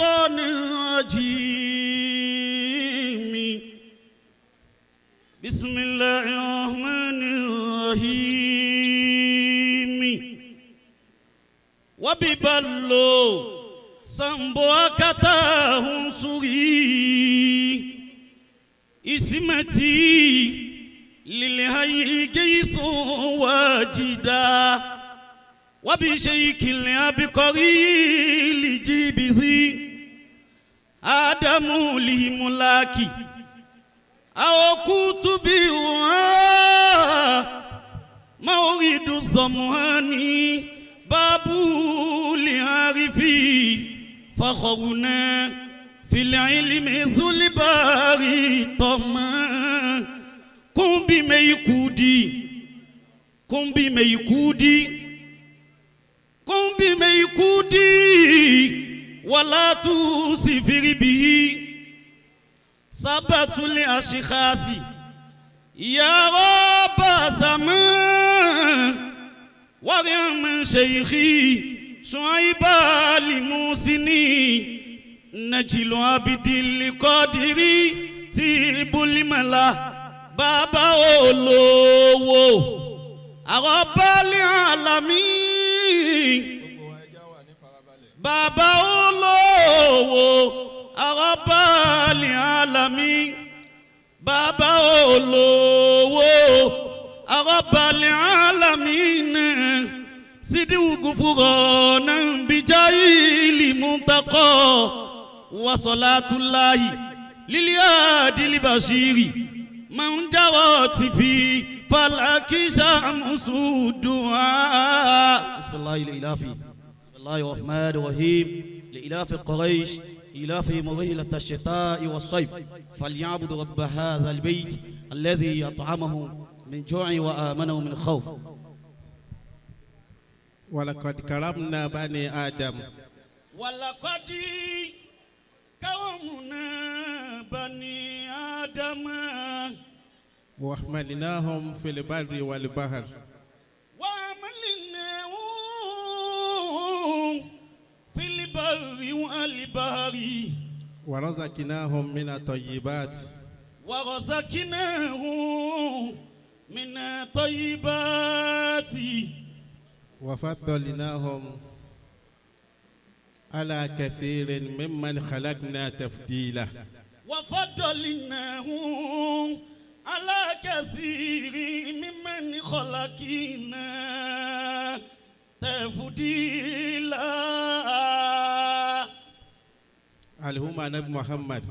الشيطان الرجيم. بسم الله الرحمن الرحيم. وببلو سامبو أكتا سوري اسمتي للهي جيث واجدا وبشيك العبقري لجيبه آدم لملاكي أو كتبي مورد الظمآن باب لعارفي فخرنا في العلم ذو الباري طمع كن بميكودي كن بميكودي كن بميكودي ولا تسفر به سبة الأشخاص يا رب سماء ورم شيخي شعيب الموسني نجل عبد القادر تيب الملا بابا olówó àrọ́bálẹ̀ àlàmí. Gbogbo wa, ẹ já wà ní farabalẹ̀. Bàbá olówó àrọ́bálẹ̀ àlàmí, bàbá olówó àrọ́bálẹ̀ àlàmí náà sídìí gùfúrọ̀ náà bíjáìlì múntakọ̀ wasolatullahi liliadili bashiri man jawati fi falaki shamsu du'a. Bismillahi ilafi bismillahi rahman rahim. لإلاف قريش إلافهم رحلة الشتاء والصيف فليعبدوا رب هذا البيت الذي أطعمهم من جوع وآمنهم من خوف. ولقد كرمنا بني آدم. ولقد كرمنا بني آدم. وحملناهم في البر والبحر. وحملناهم في البر والبحر. ورزقناهم من الطيبات. ورزقناهم من الطيبات. وفضلناهم على كثير ممن خلقنا تفضيلا. وفضلناهم على كثير ممن خلقنا تفضيلا. Alihuma Anabi Muhammad.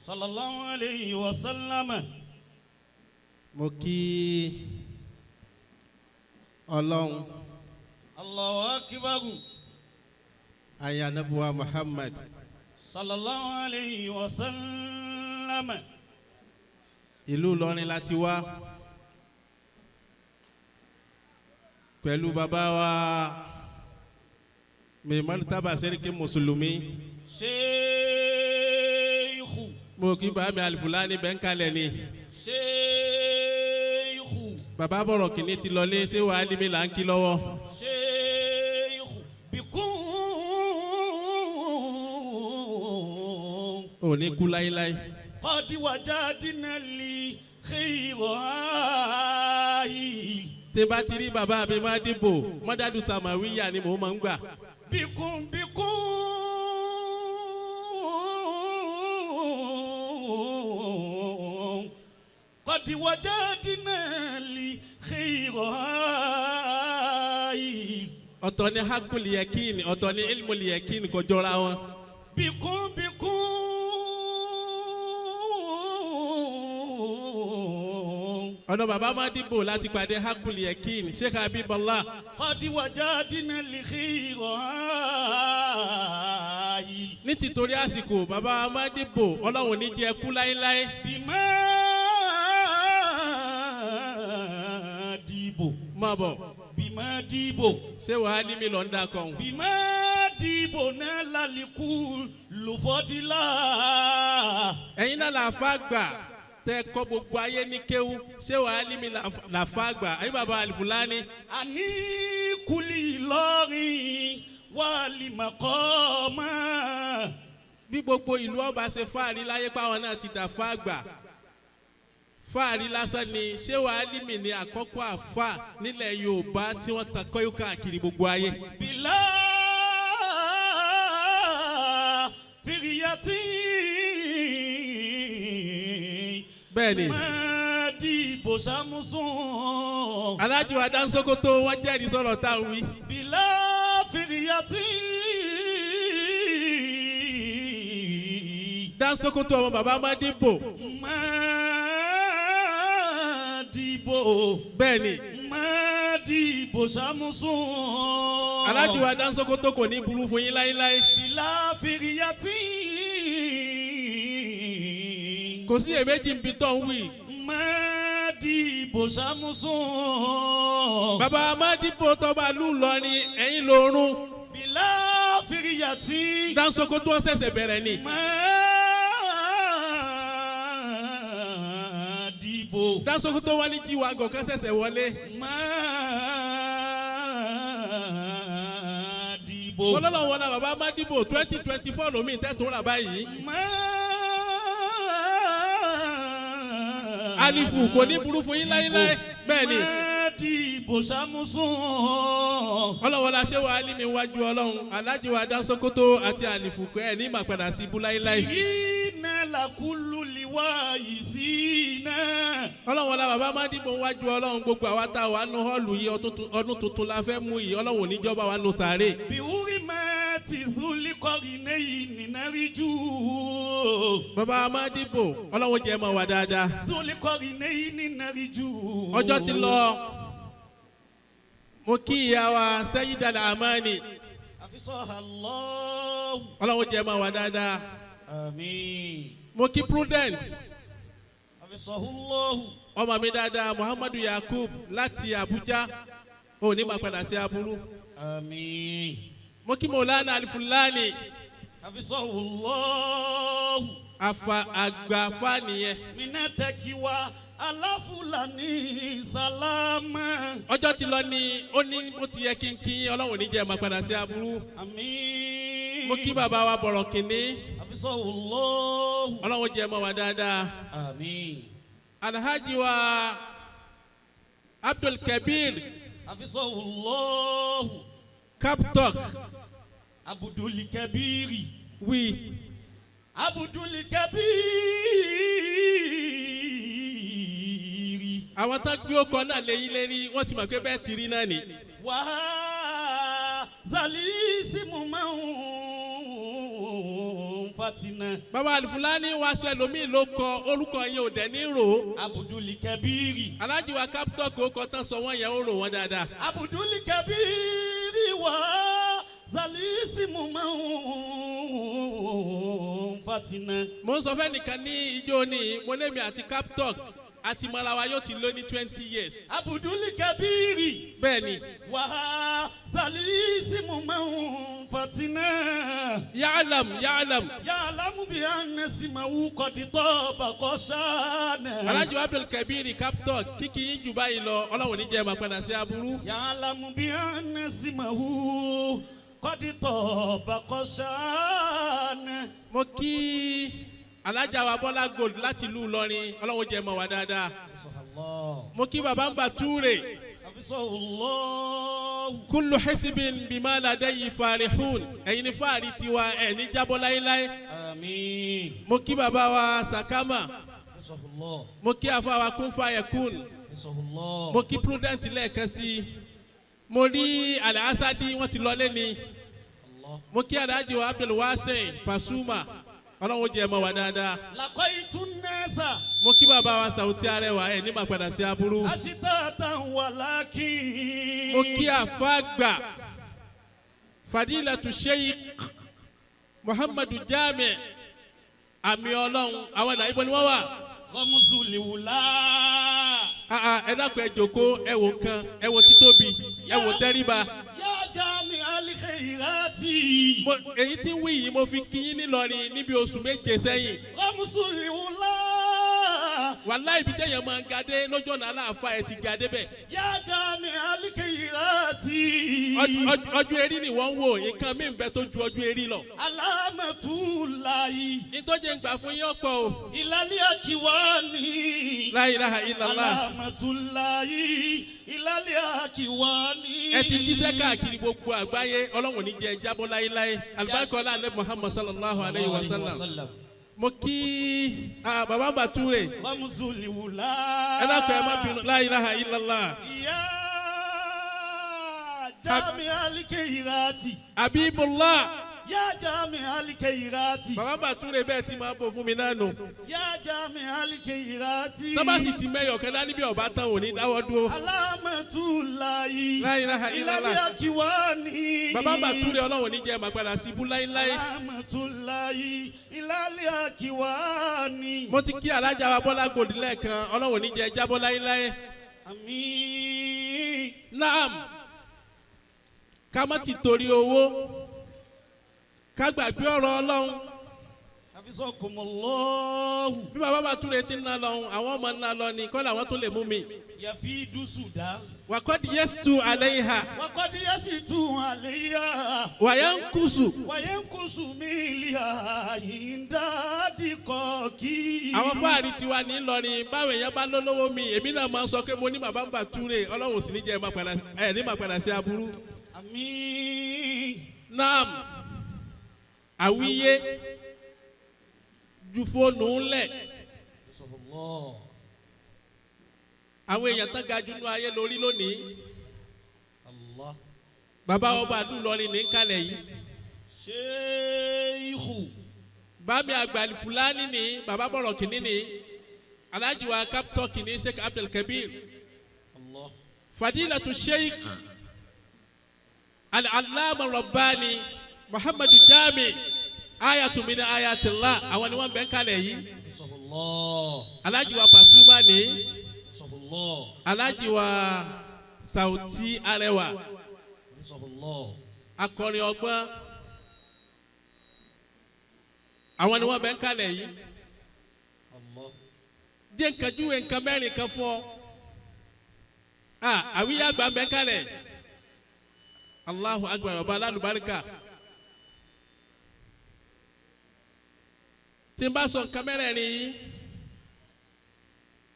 صلى الله عليه وسلم. Mo kí Ọlọ́run. الله أكبر. Aya Anabiwa Muhammad. صلى الله عليه وسلم. Ìlú Ìlọrin láti wá pẹ̀lú bàbá wa Mèmọ́tàbà Sẹ́ríkì Mùsùlùmí. شيخ. Mo kí bàbá mi Alifulani bẹ́ńkalẹ̀ ni. شيخ. Bàbá bọ̀rọ̀ kìíní ti lọlé, ṣé wàá lé mi là ń kí lọ́wọ́. شيخ بكم. Ò ní kú láéláé. قد وجدنا لي خير. Tí n bá ti rí bàbá mi má dìbò mọ́dádù sàmàwíyà ni mò ń máa ń gbà. بكم بكم قد وجدنا لي خير. Ọ̀tọ̀ ni hakul yakin, ọ̀tọ̀ ni ilmul yakin, kò jọra wọn. بكم بكم Ọ̀nà bàbá má dìbò láti pàdé hakul yakin, Sheikh Habibullah. قد وجدنا لخير. Ní tìtorí àsìkò, bàbá má dìbò, Ọlọ́run ní jẹ́ kú láéláé. بما ديبو. Má bọ̀. بما ديبو. Ṣé wàá ní mi lọ ń dakọ̀ ọ̀hún. بما ديبو نال لكل فضلا. Ẹ̀yin náà làáfà gbà tẹ kọ́ gbogbo ayé ní kéwú, ṣé wàá ní mi làáfà gbà ẹ̀yin bàbá Alifulani. àní kuli lọ́rin wàlì màkọ́mà. Bí gbogbo ìlú ọba ṣe fáàrí láyé páwọn náà ti dà fáàgbà, fáàrí lásán ni. Ṣé wàá límì ní àkọ́kọ́ àfà nílẹ̀ Yorùbá tí wọ́n ta kọ́yọ́ káàkiri gbogbo ayé? بلا فرية. Bẹ́ẹ̀ ni. Madibo Samusun. Alájò Adánsókótó, wọ́n jẹ́rìí sọ̀rọ̀ tá à ń wí. بلا فرية. Dánsókótó ọmọ bàbá Mádìbò. Madibo. Bẹ́ẹ̀ ni. Madibo Samusun. Alájò Adánsókótó, kò ní burú fún yín láéláé. بلا فرية. Kò sí èméjì ń bi tó ń wí. Madibo Samusun. Bàbá Mádìbò tọ́ba lù lọrin, ẹ̀yìn lórun. بلا فرية. Dánsókótó ṣẹ̀ṣẹ̀ bẹ̀rẹ̀ ni. Madibo. Dánsókótó wálé jíwa gọ̀ọ́kán ṣẹ̀ṣẹ̀ wọlé. Madibo. Ọlọ́lọ́ wọlé bàbá Mádìbò, 2024 lomi tẹ́tún rà báyìí. Alifu, kò ní burú fún yín láéláé. Bẹ́ẹ̀ ni. Madibo Samusun. Ọlọ́wọ́ la ṣé wàá ní mi wájú Ọlọ́run, alájò wa Dánsókótó àti àlìfù ẹ̀ ní màá padà sí ibú láéláé. Iná làkúlù liwa yìí sí iná. Ọlọ́wọ́ la bàbá Mádìbò wájú Ọlọ́run, gbogbo àwa tá a wà nù họ́ọ̀lù yìí, ọdún tuntun la fẹ́ mú yìí, Ọlọ́run ò ní jọba wa nù sàárè. Bíwúrí máa ti zúlí kọ́rin lẹ́yìn nínú jù. Bàbá Mádìbò, Ọlọ́run jẹ́ mọ́ wa dáadáa. Zúlí kọ́rin lẹ́yìn nínú jù. Ọjọ́ ti lọ. Mo kí ìyá wa Sẹ́yídà Amani. Àfisọ́ Allah. Ọlọ́run jẹ́ mọ́ wa dáadáa. Àmín. Mo kí Prudent. Àfisọ́ Allah. Ọmọ mi dáadáa, Muhammadu Yakub láti Abuja, ò ní máa padà sí aburú. Àmín. Mo kí Mọ̀lánà Alifulani. Àfisọ́ Allah. Afa àgbà fa nìyẹn. Mina tẹ́kíwá aláfúlàní sálámà. Ọjọ́ ti lọ ni ó ní bó ti yẹ kí n kí yín, Ọlọ́run ò ní jẹ́ máa padà sí aburú. Àmín. Mo kí bàbá wa bọ̀rọ̀ kìnní. Àfisọ́ Allah. Ọlọ́run jẹ́ mọ́ wa dáadáa. Àmín. Alhaji wa Abdul Kabir. Àfisọ́ Allah. Captalk. Abudul Kabiri. Wí. Abudul Kabiri. Àwọn tán gbé ọkọ náà léyìn lérí, wọ́n ti mọ̀ pé bẹ́ẹ̀ ti rí náà ni. Wà á zalisimu máa ń fatina. Bàbá Alifulani wa sọ ẹlòmíì ló kọ orúkọ yẹn, ò dẹ̀ ní rò ó. Abudul Kabiri. Alhaji wa Captalk, ó kọ tán sọ wọ́n yẹn, ó rò wọ́n dáadáa. Abudul Kabiri wà á zalisimu máa ń fatina. Mo ń sọ fẹ́ nìkan ní ijó ní mo lémi àti Captalk àti mọ́ra yóò ti lé ní 20 years. Abudul Kabiri. Bẹ́ẹ̀ ni. Wà á zalisimu máa ń fatina. Ya'lam ya'lam. Ya'lamu bi anna simahu qad tabaqa shana. Alhaji wa Abdul Kabir Captalk, kíkì yín jù báyìí lọ, Ọlọ́run ní jẹ́ máa padà sí aburú. Ya'lamu bi anna simahu qad tabaqa shana. Mo kí alájà wa Bọ́lá Gold láti ìlú Ìlọrin, Ọlọ́run jẹ́ mọ̀ wá dáadáa. Mo kí baba ń bà túrè. Hafizahullah. Kullu hisbin bima ladayhi farihun, ẹ̀yin ní fáàrí tiwa, ẹ̀ ní jábọ́ láéláé. Àmín. Mo kí baba wa Sakama. Hafizahullah. Mo kí afa wa Kúnfàyẹ̀kún. Hafizahullah. Mo kí Prudent lẹ́ẹ̀kan sí i. Mo rí Alhassadi, wọ́n ti lọlé ni. Allah. Mo kí Alhaji wa Abdul Wasi Pasuma, Ọlọ́run jẹ́ mọ́ wa dáadáa. Laqaitu nasa. Mo kí bàbá wa Sàwùtí Arẹwà, ẹ̀ ní màá padà sí aburú. Ashitatan walakin. Mo kí àfáàgbà Fadilatu Sheikh Muhammadu Jami àmì Ọlọ́run, àwọn ìlà ibo ni wọ́n wà? Ramzul wula. Ah, ah, ẹ dákun, ẹ jòkó, ẹ wò nǹkan, ẹ wò títóbi, ẹ wò tẹríba. Ya jami al-khairati. Èyí tí ń wí yìí, mo fi kí yín nílọrin níbi oṣù 7 sẹ́yìn. Ramzul wula. Wàláhì ibi téèyàn máa ń gadé lójú ọ̀nà aláàfáà ẹ ti gadé bẹ́ẹ̀. يا جامع الخيرات Ọjọ́ erí ni wọ́n ń wò, nǹkan mí bẹ tó ju ọjọ́ erí lọ. علامة الله Nítorí ń gbà fún yín ọ̀pọ̀ o. إلى الأكوان La ilaha illallah. علامة الله إلى الأكوان Ẹ ti jíṣẹ́ káàkiri gbogbo àgbáyé, Ọlọ́run ní jẹ́ jábọ́ láéláé. Alibarika alẹ́ Muhammad sallallahu alayhi wa sallam. Mo kí bàbá Bature. رمز الولاء Ẹ dákun ẹ má bínú. La ilaha illallah. يا جامع الخيرات Habibullah. يا جامع الخيرات Bàbá Bature bẹ́ẹ̀ ti máa bò fún mi náà nù. يا جامع الخيرات Tọ́ba sì ti mẹ́yọ̀ kan dání bí ọba tán òní dáwọ́ dúró. علامة الله La ilaha إلى illallah. الأكوان Bàbá Bature Ọlọ́run ní jẹ́ màá padà síbú láéláé. علامة الله إلى الأكوان Mo ti kí alájà wa Bọ́lá Gòdì lẹ́ẹ̀kan, Ọlọ́run ní jẹ́ jábọ́ láéláé. آمين Naam, ká má ti torí owó, ká gbàgbé ọ̀rọ̀ Ọlọ́run. حفظكم الله Bí bàbá Bature ti ń ná lọ, àwọn ọmọ ń ná lọ ni, kọ́ làwọn tó lè mú mi. يفيد سودا Wàkọ́dí yẹ́sùtù àlẹ́yìnhà, وقد يسيت عليها wàyà ń kùsù. وينقص ميلها عند دقاقي Àwọn fáàrí tiwa ní Ìlọrin, báwo èèyàn bá lólówó mi, èmi náà máa ń sọ pé mo ní bàbá Bature, Ọlọ́run sì ní jẹ́ ẹ ní máa padà sí aburú. آمين Naam, àwíyé ju fóònù ńlẹ̀. الله Àwọn èèyàn tán ga jù nínú ayé lórí lónìí. الله Bàbá ọba àdúlọrin ní kálẹ̀ yìí. شيخ Bámi àgbàlì Fúlàní ní bàbá bọ̀rọ̀ kìíní ní Alhaji wa Kaptọ́ kìíní Sheikh Abdul Kabir. الله Fadilatu Sheikh Al-Allama Rabbani Muhammadu Jami Ayatu min ayatillah àwọn ni wọ́n bẹ̀ ń kalẹ̀ yìí. حفظه الله Alhaji wa Pasuma ní حفظه الله Alhaji wa Sauti Arẹwà حفظه الله akọrin ọgbọ́n àwọn ni wọ́n bẹ̀ ń kalẹ̀ yìí. الله Díẹ̀ nǹkan júwe nǹkan mẹ́rin kan fún ọ. Àwíyá àgbà ń bẹ kalẹ̀. Allahu Akbar ọba alálùbáríkà. Tí n bá sọ nǹkan mẹ́rẹ̀ẹ̀rin yìí,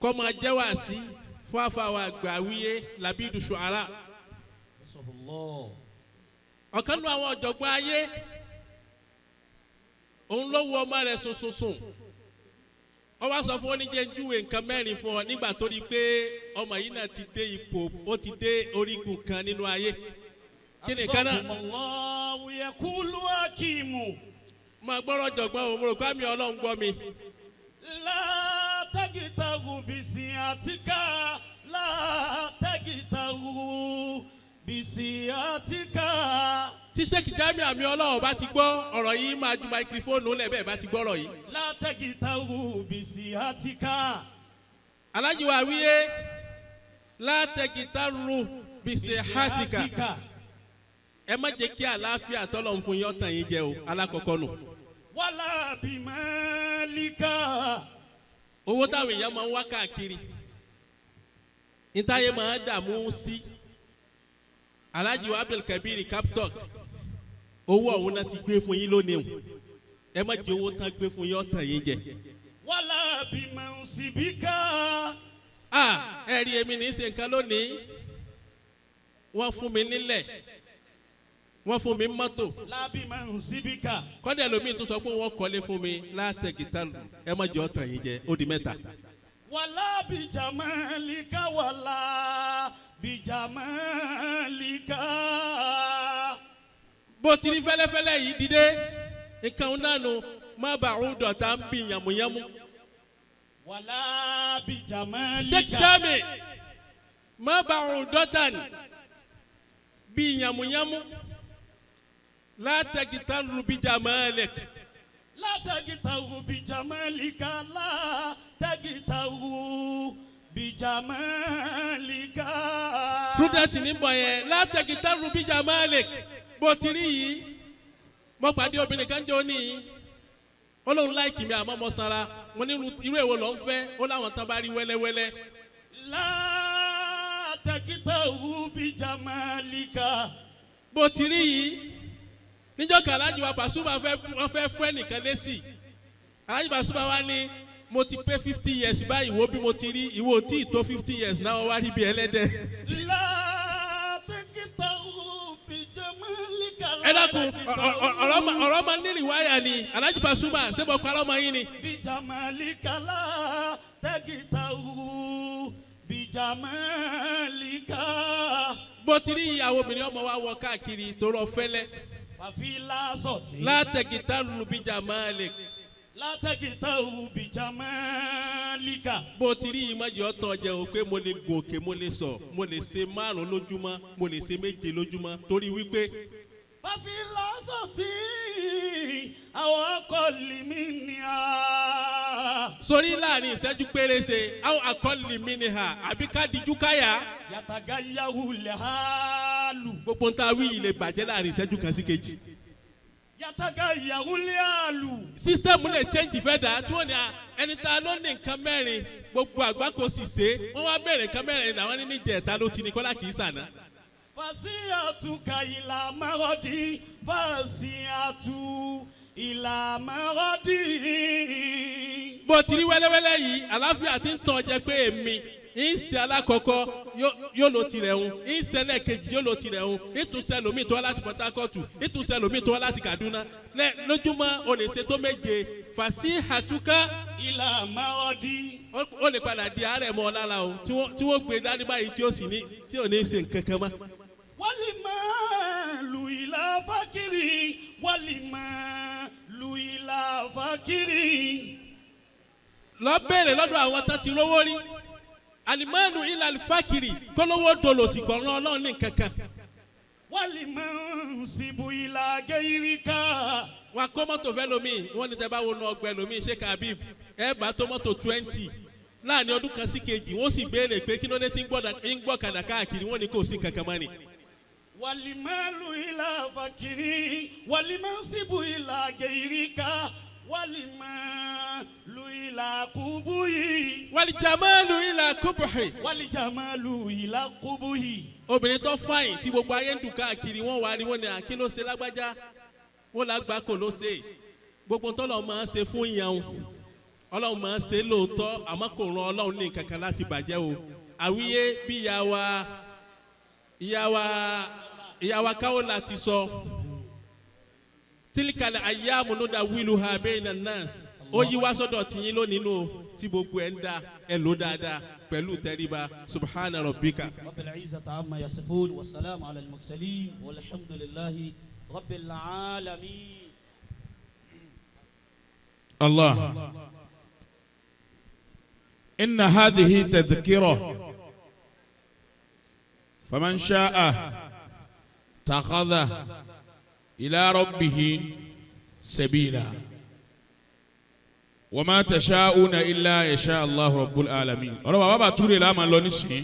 kọ́ máa jẹ́ wàásí fún àfàwọ̀ àgbà àwíyé Labidu Shu'ara. حفظه الله Ọ̀kan nínú àwọn ọ̀jọ̀gbọ́n ayé, òun ló wo ọmọ rẹ̀ sùnsùnsùn. Ó wá sọ fún oníjẹ júwe nǹkan mẹ́rin fún ọ nígbà tó rí i pé ọmọ yìí náà ti dé ipò, ó ti dé orígun kan nínú ayé. Kí ni kan náà? حفظكم الله يقول حكيم Máa gbọ́rọ̀ jọ̀gbọ́n o, mo rò pé àmì Ọlọ́run gbọ́ mi. لا تجتر بسيئتك لا تجتر بسيئتك Tí Sheikh Jamiu àmì Ọlọ́run bá ti gbọ́ ọ̀rọ̀ yìí máa ju máikrófóònù lẹ̀ bẹ́ẹ̀ bá ti gbọ́ ọ̀rọ̀ yìí. لا تجتر بسيئتك Alhaji wa wíyé látẹ̀gìtàrú bìsẹ̀ hàtìkà. Ẹ má jẹ́ kí àlàáfíà tọ́lọ̀ ń fún yín ọ̀tàn yín jẹ o, alákọ̀ọ́kọ́ nù. ولا بمالك Owó táwọn èèyàn máa ń wá káàkiri, ntáyé máa ń dààmú sí. Alhaji wa Abdulkabir Kaptok, owó ọ̀hún náà ti gbé fún yín lónìí o. Ẹ má jẹ́ owó tán gbé fún yín ọ̀tàn yín jẹ. ولا بمنصبك Ẹ rí èmi ní í ṣe nǹkan lónìí. Wọ́n fún mi nílẹ̀, wọ́n fún mi mọ́tò. لا بمنصبك Kọ́dẹ̀ lómi tún sọ pé wọ́n kọ́lé fún mi látẹ̀gìtà ẹ má jẹ́ ọ̀tàn yín jẹ, ó di mẹ́ta. ولا بجمالك ولا بجمالك Bó ti rí fẹ́lẹ́fẹ́lẹ́ yìí dìde, nǹkan náà nu má bàa ń dọ̀tà ń bì yàmùyàmù. ولا بجمالك Sheikh Jami má bàa ń dọ̀tà bì yàmùyàmù látẹ̀gìtà lu bí jamalik. لا تجتر بجمالك لا تجتر بجمالك Prudent ní bọ̀ yẹn látẹ̀gìtà lu bí jamalik. Bó ti rí yìí, mo pàdé obìnrin kan jọ ní Ó lóun like mi, àmọ́ mo sanra. Mo ní irú èwo ló ń fẹ́? Ó láwọn tán bá rí wẹ́lẹ́wẹ́lẹ́. لا تكته بجمالك. Bó ti rí yìí, níjọ́ kan Aláàjì wa Pasuma fẹ́, wọ́n fẹ́ fún ẹnìkan lésì. Aláàjì Pasuma wa ní mo ti pé 50 years báyìí, wo bí mo ti rí, ìwọ tí ì tó 50 years náà, wọ́n wá rí bí ẹlẹ́dẹ̀. لا تكته بجمالك. Ẹ dákun, ọ̀rọ̀ máa ní rìwáyà ni. Aláàjì Pasuma, ṣé mo parọ́ mọ́ yín ni? بجمالك لا تكته بجمالك. Bó ti rí ìyàwó, obìnrin ọmọ wa wọ káàkiri tó rọ fẹ́lẹ́. ففي لحظة Látẹ̀kítà lùbíjà máa lè. لا تكته بجمالك. Bó ti rí ìmọ̀jì ọ̀tọ̀ jẹ́ o pé mo lè gòkè, mo lè sọ, mo lè ṣe márùn lójúmọ́, mo lè ṣe méje lójúmọ́, torí wípé ففي لحظة أو أقل منها sórí láàrin ìṣẹ́jú pérése, àwọn àkọlì mi ni hà àbí ká dijú káyà. يتغير الحال. Gbogbo ń ta wí yìí lè bàjẹ́ láàrin ìṣẹ́jú kan sí kejì. يتغير الحال. System lè change fẹ́ dà tí wọ́n ní à ẹni tá ló ní nǹkan mẹ́rin, gbogbo àgbà kò sì ṣe, wọ́n wá bẹ̀rẹ̀ nǹkan mẹ́rin làwọn ní níjẹ̀ta ló ti ní kọ́lá kì í sànà. فسيئتك إلى مرض، فسيئة إلى مرض. Bó ti rí wẹ́lẹ́wẹ́lẹ́ yìí, àláfíà ti ń tàn jẹ pé èmi ń ṣe alákọ̀ọ́kọ́, yóò lo tirẹ̀ ń ń ṣe ẹlẹ́ẹ̀kejì, yóò lo tirẹ̀ ń ìtúnṣe lomi tó wá láti Port Harcourt, ìtúnṣe lomi tó wá láti Kaduna lójúmọ́, o lè ṣe tó méje fàṣí àtúkà. إلى مرض. Ó lè padà di àárẹ̀ mọ́ ọ lára o tí wọ́n gbé dání báyìí tí ó sì ní tí ò ní ṣe nǹkan kan mọ́. والمال إلى فقر، والمال إلى فقر. Lọ bẹ̀rẹ̀ lọ́dọ̀ àwọn tán ti rówó rí. المال إلى الفقر, kólówó dolòsì kọ̀ọ̀ràn Ọlọ́run ní nǹkan kan. والمنصب إلى غيرك. Wọn kó mọ́tò fẹ́ lomi, wọ́n ní tẹ́ bá wo nu ọgbẹ́ lomi, Sheikh Habib, ẹ bá tó mọ́tò 20 láàrin ọdún kan sí kejì. Wọ́n sì béèrè pé kí ló dé tí ń gbọ́ kàdà káàkiri? Wọ́n ní kò sí kankan mọ́ ni. والمال إلى فقر، والمنصب إلى غيرك، والمال إلى قبه. والجمال إلى قبح. والجمال إلى قبه. Obìnrin tó fine tí gbogbo ayé ń dùn káàkiri, wọ́n wá rí, wọ́n ní àkí ló ṣe lágbájá? Wọ́n lágbá kò ló ṣe. Gbogbo tọ́lọ̀ máa ń ṣe fún yàn, Ọlọ́run máa ń ṣe lóòótọ́, àmọ́ kò ràn Ọlọ́run ní kankan láti bàjẹ́ o. Àwíyé bí ìyá wa káwọ́ láti sọ تلك الأيام نداولها بين الناس, ó yí wá sọ́dọ̀ tìyín lónìí nù o, tí gbogbo ẹ̀ ń da ẹ̀ ló dáadáa pẹ̀lú tẹríba. سبحان ربك. رب العزة عما يصفون، والسلام على المرسلين، والحمد لله رب العالمين. الله إن هذه تذكرة، فمن شاء اتخذ إلى ربه سبيلا، وما تشاءون إلا يشاء الله رب العالمين. Ọ̀rọ̀ bàbá bàtúrè la máa lọ nísìnyí.